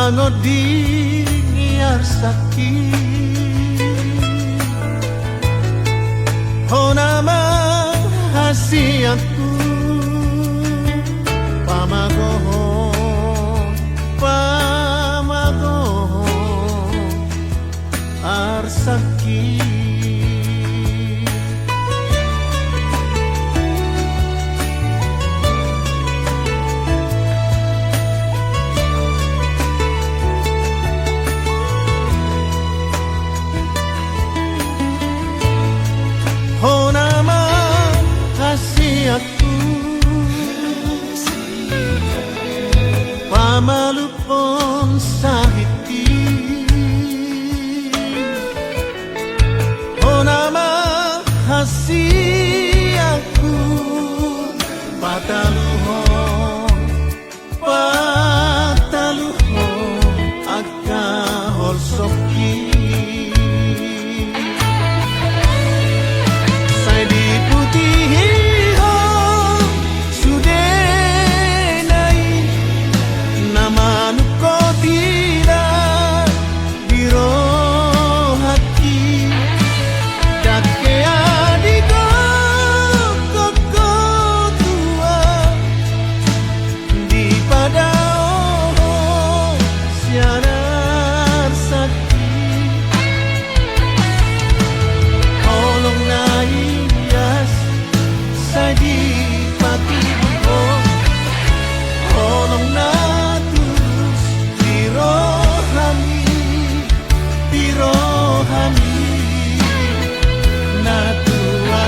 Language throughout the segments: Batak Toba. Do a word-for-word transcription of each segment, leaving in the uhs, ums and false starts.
Mangonding i arsakki, hona ma hasianku, pamagohon, pamagohon arsakki. Hona ma hasianku, pamalumhon sahitki, hona ma hasianku, pataluhon, pataluhon angka holsokki. Sai diputihi ho sudena i, na manungkot i da di rohangki. Dang hea digokhon ho tua, dipadaohon ho sian arsakki. Holong na ias sai dipatudu ho, holong na tulus di rohami, di rohami na tua.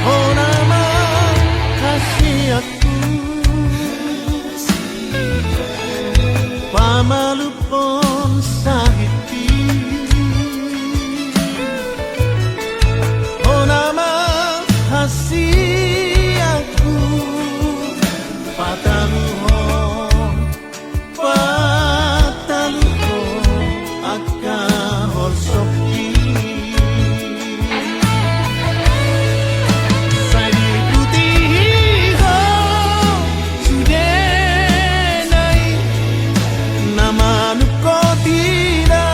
Hona ma hasianku, pamalumhon sahitki, hona ma hasianku, pataluhon, pataluhon angka holsokki. Sai diputihi ho sudena i, na manungkot i da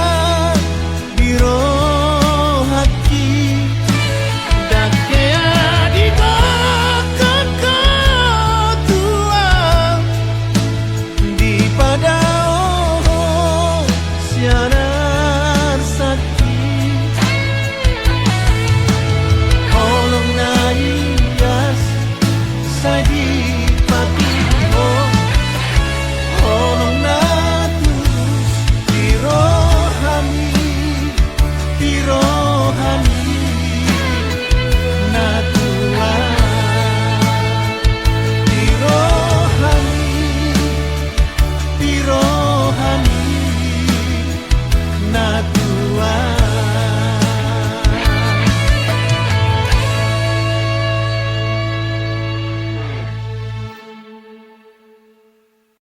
di rohangki. Dang hea digokhon ho tua, dipadaohon ho sian arsakki. Holong na ias sai di